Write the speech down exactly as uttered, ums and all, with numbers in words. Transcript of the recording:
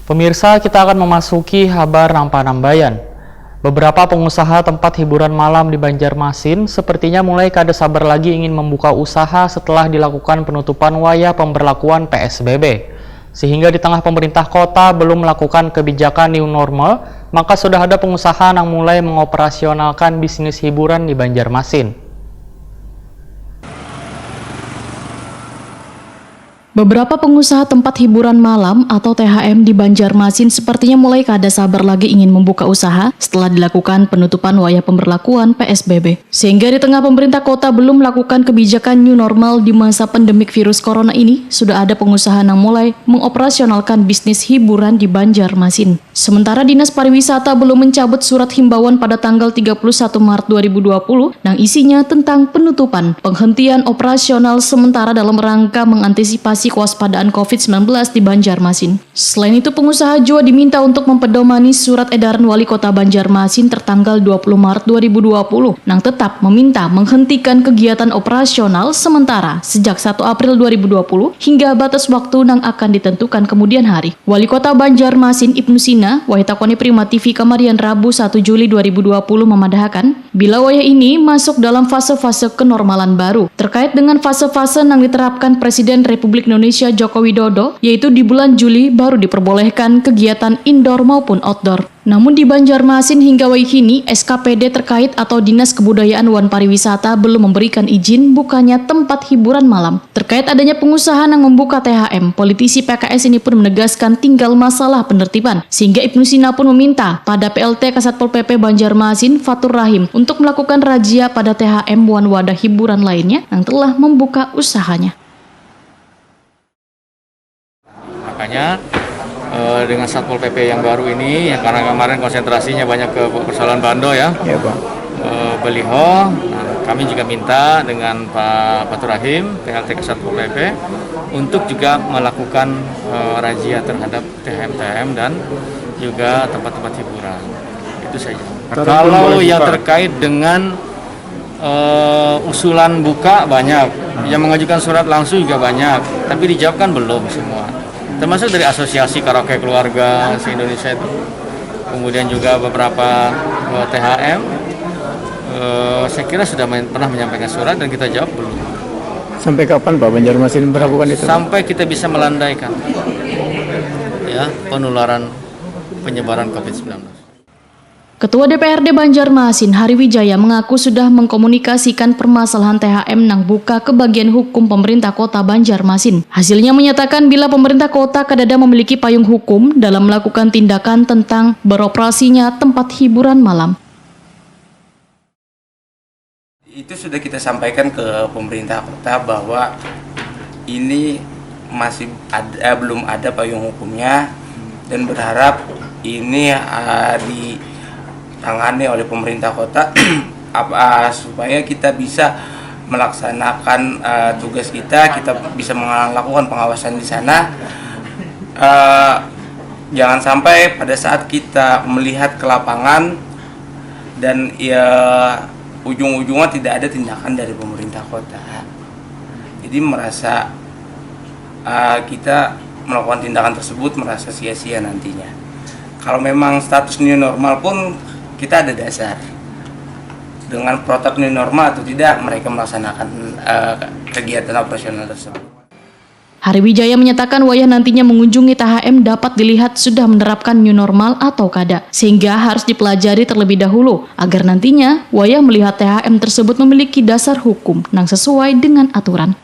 Pemirsa, kita akan memasuki habar nang panambayan. Beberapa pengusaha tempat hiburan malam di Banjarmasin sepertinya mulai kada sabar lagi ingin membuka usaha setelah dilakukan penutupan wayah pemberlakuan P S B B. Sehingga di tengah pemerintah kota belum melakukan kebijakan new normal, maka sudah ada pengusaha nang mulai mengoperasionalkan bisnis hiburan di Banjarmasin. Beberapa pengusaha tempat hiburan malam atau T H M di Banjarmasin sepertinya mulai kada sabar lagi ingin membuka usaha setelah dilakukan penutupan wayah pemberlakuan P S B B. Sehingga di tengah pemerintah kota belum melakukan kebijakan new normal di masa pandemik virus corona ini, sudah ada pengusaha nang mulai mengoperasionalkan bisnis hiburan di Banjarmasin. Sementara Dinas Pariwisata belum mencabut surat himbauan pada tanggal tiga puluh satu Maret dua ribu dua puluh nang isinya tentang penutupan, penghentian operasional sementara dalam rangka mengantisipasi kewaspadaan covid sembilan belas di Banjarmasin. Selain itu, pengusaha jua diminta untuk mempedomani surat edaran Wali Kota Banjarmasin tertanggal dua puluh Maret dua ribu dua puluh nang tetap meminta menghentikan kegiatan operasional sementara sejak satu April dua ribu dua puluh hingga batas waktu nang akan ditentukan kemudian hari. Wali Kota Banjarmasin Ibnu Sina, wayah takoni Prima T V kamarian Rabu satu Juli dua ribu dua puluh memadahakan, bila wayah ini masuk dalam fase-fase kenormalan baru. Terkait dengan fase-fase nang diterapkan Presiden Republik Indonesia Joko Widodo, yaitu di bulan Juli baru diperbolehkan kegiatan indoor maupun outdoor. Namun di Banjarmasin hingga wayah ini, S K P D terkait atau Dinas Kebudayaan wan Pariwisata belum memberikan izin bukanya tempat hiburan malam. Terkait adanya pengusaha nang membuka T H M, politisi P K S ini pun menegaskan tinggal masalah penertiban, sehingga Ibnu Sina pun meminta pada P L T Kasatpol P P Banjarmasin Fatur Rahim untuk melakukan razia pada T H M wan wadah hiburan lainnya yang telah membuka usahanya. Makanya eh, dengan Satpol P P yang baru ini, yang karena kemarin konsentrasinya banyak ke persoalan bando ya, Ya, Bang. eh, beliho, nah, kami juga minta dengan Pak Fatur Rahim, P L T Kasatpol P P, untuk juga melakukan eh, razia terhadap T H M T H M dan juga tempat-tempat hiburan. Itu saja. Sekarang Kalau belum boleh yang buka. Terkait dengan eh, usulan buka banyak, yang mengajukan surat langsung juga banyak, tapi dijawab kan belum semua. Termasuk dari asosiasi karaoke keluarga se-Indonesia itu, kemudian juga beberapa eh, T H M, eh, saya kira sudah men- pernah menyampaikan surat dan kita jawab belum. Sampai kapan Pak Banjarmasin melakukan itu? Sampai kita bisa melandaikan ya penularan penyebaran covid sembilan belas. Ketua D P R D Banjarmasin, Hari Wijaya, mengaku sudah mengkomunikasikan permasalahan T H M nang buka ke bagian hukum pemerintah kota Banjarmasin. Hasilnya menyatakan bila pemerintah kota kadada memiliki payung hukum dalam melakukan tindakan tentang beroperasinya tempat hiburan malam. Itu sudah kita sampaikan ke pemerintah kota bahwa ini masih ada, belum ada payung hukumnya dan berharap ini uh, ditangani oleh pemerintah kota apa supaya kita bisa melaksanakan uh, tugas kita, kita bisa melakukan pengawasan di sana. Uh, jangan sampai pada saat kita melihat ke lapangan dan ya ujung-ujungnya tidak ada tindakan dari pemerintah kota. Jadi merasa uh, kita melakukan tindakan tersebut merasa sia-sia nantinya. Kalau memang status new normal pun kita ada dasar. Dengan protokol new normal atau tidak mereka melaksanakan uh, kegiatan operasional tersebut. Hari Wijaya menyatakan wayah nantinya mengunjungi T H M dapat dilihat sudah menerapkan new normal atau kada, sehingga harus dipelajari terlebih dahulu agar nantinya wayah melihat T H M tersebut memiliki dasar hukum nang sesuai dengan aturan.